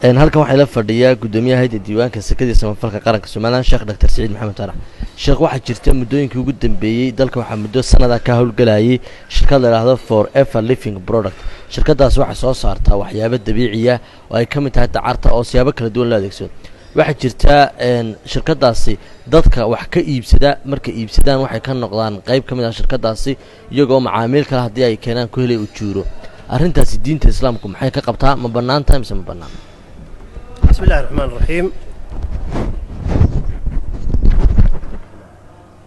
Halkan waxaa ila fadhiyaa guddoomiyaha hayadda diiwaanka sakadii samafalka qaranka Somaliland, Sheekh Dr Siciid Maxamed Faarax. Sheekh, waxaa jirta muddooyinkii ugu dambeeyey dalka waxaa muddo sanada ka howlgelayay shirkad la idhaahdo For Ever Living Product. Shirkadaas waxay soo saartaa waxyaabo dabiiciya oo ay ka mid tahay dacarta oo siyaabo kala duwan loo adeegsado. Waxaa jirtaa shirkadaasi dadka wax ka iibsada markay iibsadaan waxay ka noqdaan qeyb ka mid ah shirkadaasi, iyagoo macaamiil kale haddii ay keenaan ku helay ujuuro. Arrintaasi diinta islaamku maxay ka qabtaa? Ma bannaan tahay mise ma bannaan? بسم الله الرحمن الرحيم.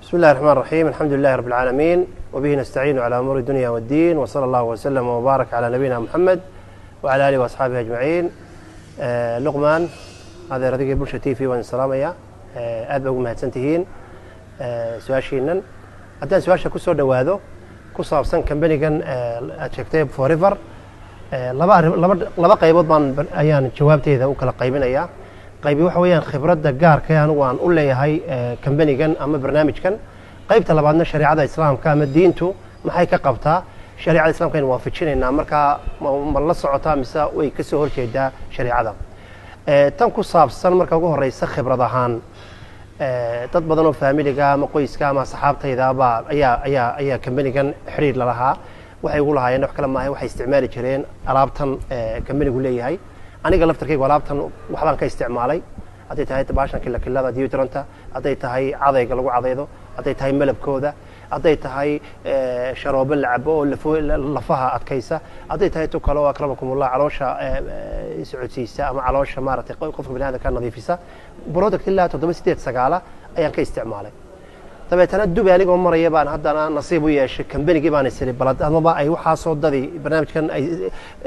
بسم الله الرحمن الرحيم. الحمد لله رب العالمين، وبه نستعين على أمور الدنيا والدين، وصلى الله وسلم وبارك على نبينا محمد وعلى آله وأصحابه أجمعين. Luqmaan, adeer, adigii Bulsha TV waan salaamaya. Aad baa ugu mahadsantihiin su-aashiinan. Haddaan su-aasha ku soo dhowaado ku saabsan kambanigan aad sheegtay Forever, laba arrin, laba qaybood baan ayaan jawaabteeda u kala qaybinayaa. Qaybi waxa weeyaan khibradda gaarka ee anigu aan u leeyahay kambanigan ama barnaamijkan. Qaybta labaadna shareecada islaamka ama diintu maxay ka qabtaa, shareecada islaamka aynu waafajinaynaa markaa ma la socotaa mise way ka soo horjeedaa shareecada. Tan ku saabsan marka ugu horeysa, khibrad ahaan, dad badan oo faamiliga ama qoyska ama asxaabtayda baa ayaa kambanigan xiriir lalahaa. Waxay ugu lahaayeen wax kale maaha, waxay isticmaali jireen alaabtan kambanigu leeyahay. Aniga laftarkaygu alaabtan waxbaan ka isticmaalay, hadday tahay baashan kilakilada deodoranta, hadday tahay cadayga lagu cadaydo, hadday tahay malabkooda, hadday tahay sharoobo la cabo oo lafaha adkaysa, hadday tahay tu kale oo, akramakumullah, caloosha socodsiisa ama caloosha maaragtay qofka bini aadamka nadiifisa. Product ilaa toddoba, sideed, sagaala ayaan ka isticmaalay. Dabeetana Dubay anigoo maraya baan haddana nasiib u yeeshay kambanigii baan isiri balad amaba ay waxaasoo dadi barnaamijkan ay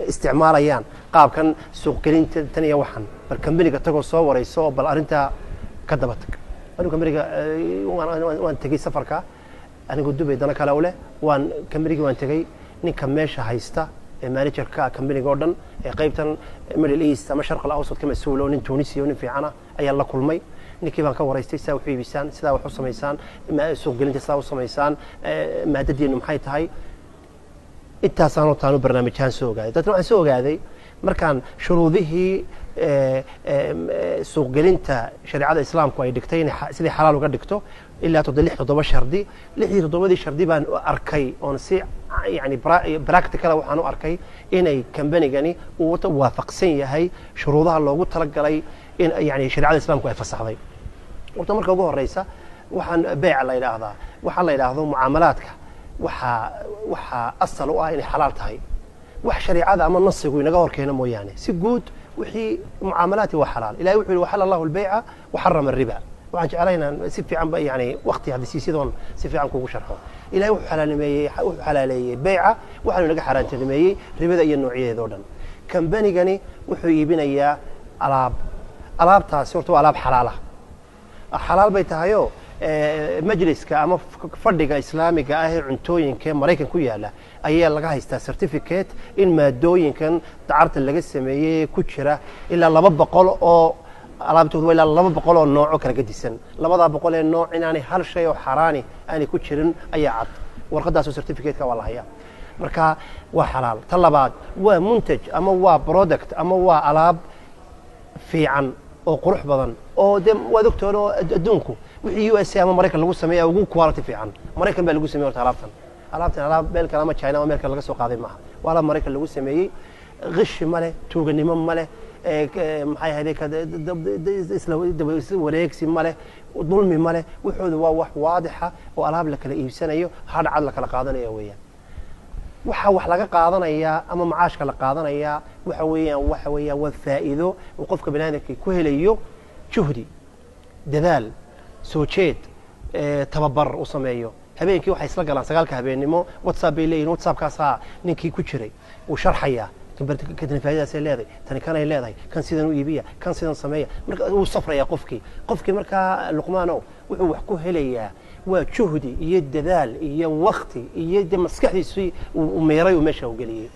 isticmaalayaan, qaabkan suuqgelinta tan iyo waxan, bal kambaniga tagoo soo warayso oo bal arrintaa ka daba tag. Anigu kambaniga waan tegey safarka anigoo Dubay dana kale u leh. Waan kambanigii waan tegey. Ninka meesha haysta ee managerka kambaniga oo dhan ee qaybtan Middle East ama Sharq al Awsat ka mas-uul, oo nin Tunisia oo nin fiicana, ayaan la kulmay. Ninkii baan ka waraystay sidaa wax u iibisaan, sidaa wax u samaysaan, suuqgelinta sidaa u samaysaan, maadadiinu maxay tahay. Intaasaan taanu barnaamijyahaan soo ogaaday. Dadna waxaan soo ogaaday markaan shuruudihii suuqgelinta shareecada islaamku ay dhigtay inay sidai xalaal uga dhigto, ilaa lix, toddoba shardi, lixdii toddobadii shardi baan u arkay oon si yani practical waxaan u arkay inay kambanigani uu waafaqsan yahay shuruudaha loogu talagalay in yani shareecada islaamku ay fasaxday. Horta marka ugu horeysa, waxaan beyca la yidhaahdaa, waxaa la yidhaahdo mucaamalaadka, waxaa asal u ah inay xalaal tahay wax shareecada ama nasigu inaga hor keeno mooyaane. Si guud wixii mucaamalaati waa xalaal. Ilahay wuxuu yihi: "Waxala allahu albayca waxarama ariba." Waxaan jeclahay inaan si fiican ba yani waqti hadisiisidoon si fiican kugu sharxo. Ilahay wuxuu xalaalimeeyey, wuxuu xalaaleeyey beyca, waxaanu inaga xaaraantinimeeyey ribada iyo noocyadeeda oo dhan. Kambanigani wuxuu iibinayaa alaab. Alaabtaasi horta waa alaab xalaala, xalaal bay tahayoo majliska ama fadhiga islaamiga ah ee cuntooyinka ee Maraykan ku yaala ayaa laga haystaa certificate in maadooyinkan dacarta laga sameeyey ku jira ilaa 200 oo alaabtoodu waa ilaa 200 oo nooc oo kala gedisan. 200 ee nooc inaanay hal shay oo xaaraani aanay ku jirin ayaa cad. Warqadaasoo certificate-ka waa la hayaa. Marka waa xalaal. Ta labaad, waa muntaj ama waa product ama waa alaab fiican oo qurux badan oo dee waad ogtoon oo adduunku wixii USA ama Maraykan lagu sameeya ugu quality fiican. Maraykan baa lagu sameeyey horta alaabtan. Alaabtan alaab meel kale ama China ama meel kale laga soo qaaday maaha, waa alaab Maraykan lagu sameeyey. Qishi ma leh, tuuganimo ma leh, maxay ahayd, isla wareegsi ma leh, dulmi ma leh. Wuxooda waa wax waadixa oo alaab la kala iibsanayo, hadh cad la kala qaadanayo weeyaan. Waxa wax laga qaadanayaa ama macaashka la qaadanayaa waxa weeyaan waa faa'iido uu qofka bani aadamka ku helayo juhdi, dadaal, soo jeed, tababar uu sameeyo. Habeenkii waxay isla galaan 9-ka habeennimo. WhatsApp bay leeyihin. WhatsAppkaasaa ninkii ku jiray uu sharxayaa: tani faa'iidadaasay leedahay, tani kanay leedahay, kan sidan u iibiya, kan sidan sameeya. Marka wuu safrayaa qofkii. Qofkii markaa, Luqmaanow, wuxuu wax ku helayaa waa juhdi iyo dadaal iyo wakti iyo de maskaxdiisii uu meeray uu meesha u geliyey.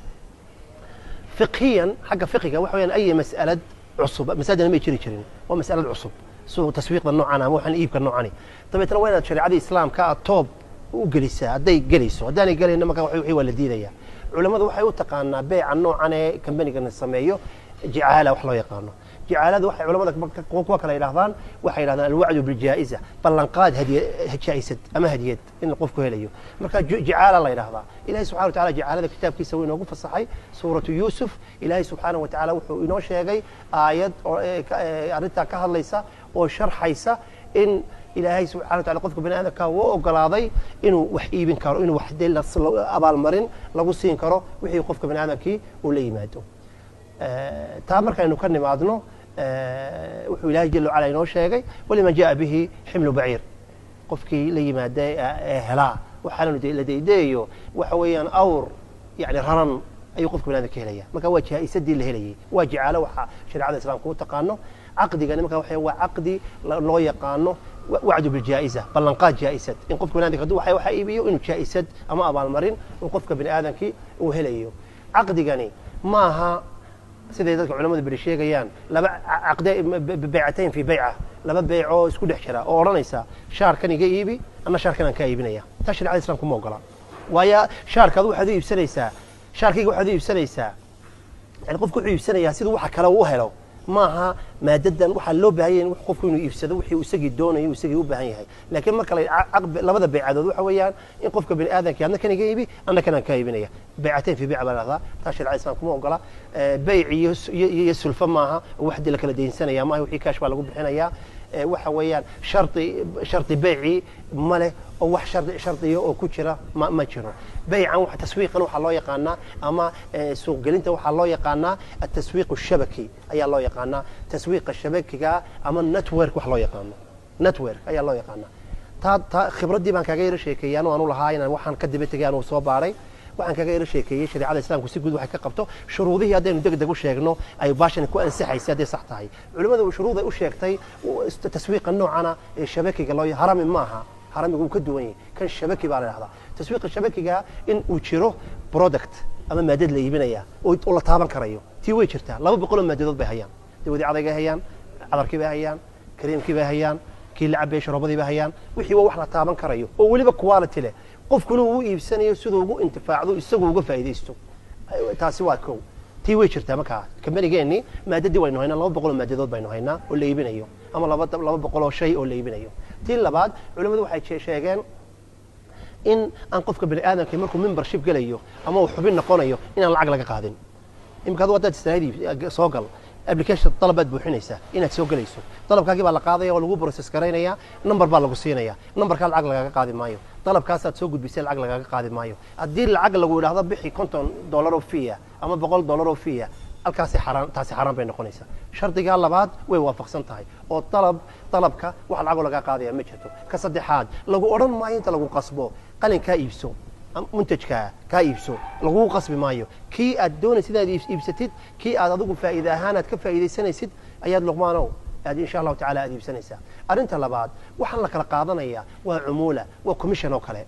Fiqhiyan, xagga fiqiga, waxa weeyaan ay mas'alad cusub. Masaajidna may jiri jirin, waa mas'alad cusub soo taswiiqda noocan ama waxaan iibka noocani. Dabeetna waa inaad shareecadii islaamka aad toob u gelisaa hadday gelayso. Haddaanay gelayna, marka wixii waa la diidaya. Culammadu waxay u taqaanaa beeca noocan ee kambanigana sameeyo jicaala wax loo yaqaano. Jicaalada waxay culamada kuwa kale yidhahdaan, waxay yidhahdaan alwacdu biljaa'iza, ballanqaad hadiya, jaa'isad ama hadiyad in qofku helayo. Marka jicaala la yidhahdaa. Ilahay subxana wa tacala jicaalada kitaabkiisa wuu inoogu fasaxay. Suuratu Yuusuf Ilaahay subxaana wa tacaala wuxuu inoo sheegay aayad oo arrintaa ka hadlaysa oo sharxaysa in Ilaahay subxana wa tacala qofka bani aadamka uu ogolaaday inuu wax iibin karo, inuu wax dee abaalmarin lagu siin karo wixii qofka bani aadamkii uu la yimaado. Taa markaynu ka nimaadno, wuxuu Ilaahay jala wacala inoo sheegay waliman jaءa bihi ximlu baciir, qofkii la yimaada ee helaa waxaana la deydeeyo, waxa weeyaan awr yani raran ayuu qofka bani aadamka helaya. Marka waa jaa'isadii la helayay, waa jicaalo waxa shareecada islaamka u taqaano. Caqdigani marka waxa waa caqdi loo yaqaano wacdu biljaa'iza, ballanqaad jaa'isad, in qofka bani aadamka hadduu waxa iibiyo inuu jaa'isad ama abaalmarin uu qofka bani aadamkii uu helayo. Caqdigani maaha, siday dadka culamadu beri sheegayaan, laba caqde, baycatayn fi bayca, laba beycoo isku dhex jira oo odhanaysa shaarkan iga iibi, anna shaarkan aan kaa iibinaya. Taa sharecada islamku ma ogola, waayo shaarkaadu waxaad u iibsanaysaa, shaarkayga waxaad u iibsanaysaa, yani qofku wuxuu iibsanayaa siduu waxa kale u helo. Maaha maadadan waxaa loo baahan yahay in qofku inuu iibsado wixii uu isagii doonayo, uu isagii u baahan yahay. Laakiin marka la labada baycadood waxa weeyaan in qofka bani aadamkii adna kan iga iibi, anna kan aan kaa iibinaya, baycatain fi bayc baa la dhahdaa. Taa sharecada islaamku ma ogola. Bayc iyo sulfa maaha oo wax dee la kala deynsanaya maaha, wixii kaash baa lagu bixinayaa. Waxa weeyaan shardi beyci ma leh oo wax shardiya oo ku jira ma jiro. Beycan waxa taswiiqan waxaa loo yaqaanaa ama suuqgelinta waxaa loo yaqaanaa ataswiiq shabaki ayaa loo yaqaanaa, taswiiqa shabakiga ama network, wax loo yaqaano network ayaa loo yaqaanaa. Taa khibraddii baan kaaga yaro sheekeeyey anu aanu lahaa inaan waxaan ka daba tegay, anuu soo baaray, waxaan kaga yaro sheekeeyey shareecada islaamku si guud waxay ka qabto. Shuruudihii haddaynu deg deg u sheegno ay baashani ku ansaxaysay hadday sax tahay, culimmadu shuruuday u sheegtay taswiiqa noocana ee shabakiga loo harami maaha, haramigu wuu ka duwan yahay, kan shabaki baa la dhahdaa. Taswiiqa shabakiga in uu jiro product ama maadad la iibinaya oo la taaban karayo. Tii way jirtaa, 200 oo maadadood bay hayaan, dawadii cadaygay hayaan, cadarkii bay hayaan, kariimkii bay hayaan, kii la cabay, sharoobadii bay hayaan. Wixii waa wax la taaban karayo oo weliba quality leh, qofkuna uu iibsanayo siduu ugu intifaacdo, isagu uga faa'iidaysto. Taasi waa kow, tii way jirtaa. Markaa kambanigeenni maadadii waynu haynaa, 200 oo maadadood baynu haynaa oo la iibinayo ama 200 oo shay oo la iibinayo. Tii labaad, culimmadu waxay sheegeen in aan qofka bani aadamka markuu membership gelayo ama uu xubin noqonayo inaan lacag laga qaadin. Imika adu haddaad istiraahid soo gal application, dalabaad buuxinaysaa inaad soo gelayso, dalabkaagii baa la qaadaya oo lagu process garaynaya, number baa lagu siinaya, numberkaa lacag lagaga qaadi maayo. Dalabkaasaad soo gudbisay lacag lagaga qaadi maayo. Haddii lacag lagu yidhaahdo bixi $50 oo fee ah ama $100 oo fee ah, halkaasi xaaraan, taasi xaaraan bay noqonaysaa. Shardigaa labaad way waafaqsan tahay oo dalabka wax lacagoo lagaa qaadaya ma jirto. Ka saddexaad, lagu odhan maayo inta lagu qasbo qalinkaa iibso, muntajkaa kaa iibso, lagugu qasbi maayo. Kii aad doonaysid inaad iibsatid, kii aad adigu faa'iide ahaan aad ka faa'iidaysanaysid ayaad, Luqmaanow, aad insha Allahu tacala aad iibsanaysaa. Arrinta labaad, waxaan la kala qaadanayaa waa cumuula, waa commission oo kale.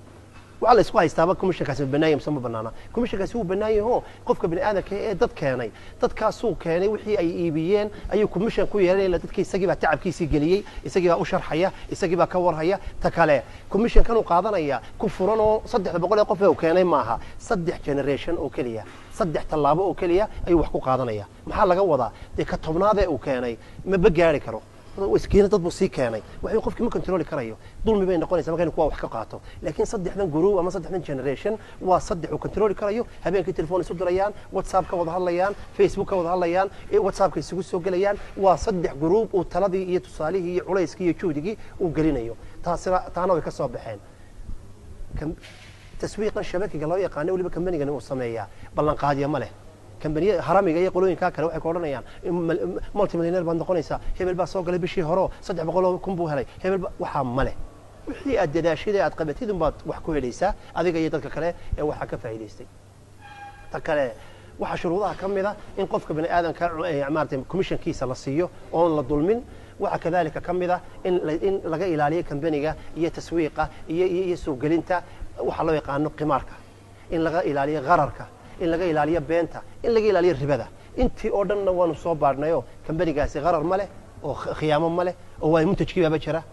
Waxaa la isku haystaaba commissionkaasi ma banaanya mise ma banaana. Commissionkaasi wuu bannaan yaho, qofka bani aadamka ee dad keenay, dadkaasuu keenay, wixii ay iibiyeen ayuu commission ku yeelanaya. Dadkii isagii baa tacabkiisii geliyey, isagii baa u sharxaya, isagii baa ka warhaya. Ta kale, commissionkan uu qaadanaya ku furan oo 300 ee qof ee uu keenay maaha, saddex generation oo keliya, saddex tallaabo oo keliya ayuu wax ku qaadanaya. Maxaa laga wadaa? Dee ka 10aad ee uu keenay maba gaari karo, iskiina dad buu sii keenay, waxay qofkii ma controli karayo, dulmi bay noqonaysa marka inu kuwa wax ka qaato. Laakiin saddexdan group ama saddexdan generation waa saddex uu controli karayo. Habeenkii telefoon isu dirayaan, WhatsApp ka wada hadlayaan, Facebook ka wada hadlayaan, WhatsAppka isugu soo gelayaan. Waa saddex group uu taladii iyo tusaalihii iyo culayskii iyo juhdigii uu gelinayo. Taasina taana way ka soo baxeen. Taswiiqan shabakiga loo yaqaano weliba kambanigani uu sameeyaa ballanqaadya ma leh. Kambaniya haramiga iyo qolooyinkaa kale waxay ku odhanayaan multimillionaire baad noqonaysaa, hebel baa soo galay bishii hore 300,000 buu helay, hebel ba waxaa ma leh. Wixii aad dadaashida aad qabatid unbaad wax ku helaysaa, adiga iyo dadka kale ee waxaa ka faa'iidaystay. Ta kale, waxaa shuruudaha ka mid a in qofka bani aadamka maaragtay commissionkiisa la siiyo oon la dulmin. Waxaa kadalika ka mid a in laga ilaaliyo kambaniga iyo taswiiqa iyo suuqgelinta waxaa loo yaqaano qimaarka, in laga ilaaliyo qararka, in laga ilaaliyo beenta, in laga ilaaliyo ribada. Intii oo dhanna waanu soo baadhnayoo kambanigaasi qarar ma leh oo khiyaamo ma leh oo waa muntajkii baaba jira.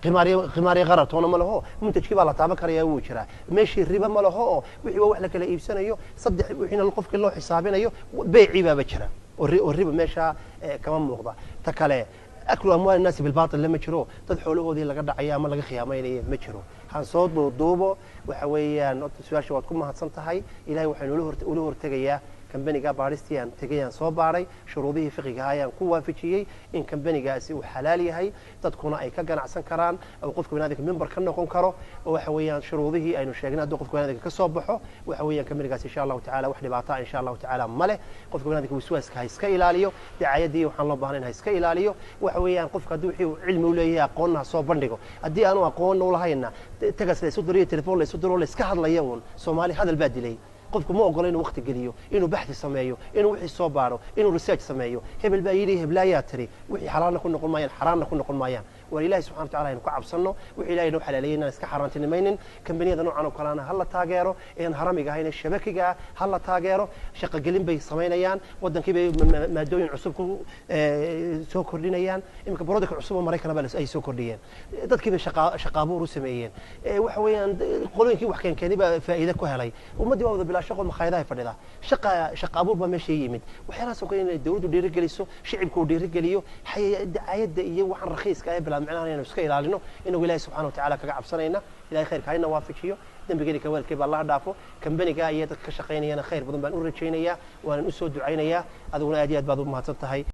Qimaaryo qarar toona ma laho, muntajkii baa la taaban karaya, wuu jiraa. Meeshii riba ma laho oo wixii waa wax la kala iibsanayo, saddex wixiina qofkii loo xisaabinayo, beecii baaba jira. Oo riba meesha kama muuqda. Ta kale, أكل أموال الناس بالباطل lama jiro, dad xoolahoodii laga dhacaya ama laga khiyaamaynaya ma jiro. Han soo duuduubo, waxa weeyaan su-aasha waad ku mahadsan tahay. Ilahay waxaynu ula hortegayaa kambaniga baadhistii aan tegay, aan soo baadhay, shuruudihii fiqiga ayaan ku waafajiyey in kambanigaasi uu xalaal yahay, dadkuna ay ka ganacsan karaan, oo qofka banaadamka member ka noqon karo. Oo waxa weeyaan shuruudihii aynu sheegnay hadduu qofka banaadamka ka soo baxo, waxa weeyaan kambanigaasi insha Allahu tacala wax dhibaata insha Allahu tacaala ma leh. Qofka banaadamka waswaaska ha iska ilaaliyo, dacaayadii waxaan loo baahnayn ha iska ilaaliyo. Waxa weeyaan qofka haddii wixii uu cilmi u leeyahay aqoonna ha soo bandhigo, haddii aanu aqoonna u lahayna tagas la isu diro iyo telefoon la isu diro, la iska hadlaya uun. Soomaali hadal baa dilay. Qofku ma ogola inuu waqti geliyo, inuu baxthi sameeyo, inuu wixii soo baaro, inuu research sameeyo. Hebel baa yidhi, heblaayaa tiri, wixii xalaalna ku noqon maayaan, xaraamna ku noqon maayaan. War Ilahi subxana wa tacala aynu ka cabsanno, wixii Ilahay noo xalaaleeyay inaan iska xaaraantinimaynin. Kambaniyada noocan oo kalena ha la taageero, een haramiga ahayn, shabakiga ah ha la taageero. Shaqogelin bay samaynayaan, waddankii bay maadooyin cusub ku soo kordhinayaan. Iminka product cusub oo Maraykana baa ay soo kordhiyeen, dadkii bay shaqaabuur u sameeyeen. Waxa weeyaan qolooyinkii wax keenkeenay baa faa'iide ku helay, ummaddii waa wada bilaa shaqo, makhaayadaha fadhida, shaqa abuur baa meesha yimid. Waxyaalahaas oo kale inay dawladdu dhiirigeliso, shicibku uu dhiirigeliyo, dacaayadda iyo waxaan rakhiiska ee bilaa micnaha inaynu iska ilaalino, inagu Ilahi subxana wa tacala kaga cabsanayna. Ilahay khayrka hayna waafajiyo, dembigeeni ka waalidkay baa Allaha dhaafo. Kambaniga iyo dadka ka shaqaynayana khayr badan baan u rajaynayaa, waanan usoo ducaynayaa. Adiguna aad iyo aad baad u mahadsan tahay.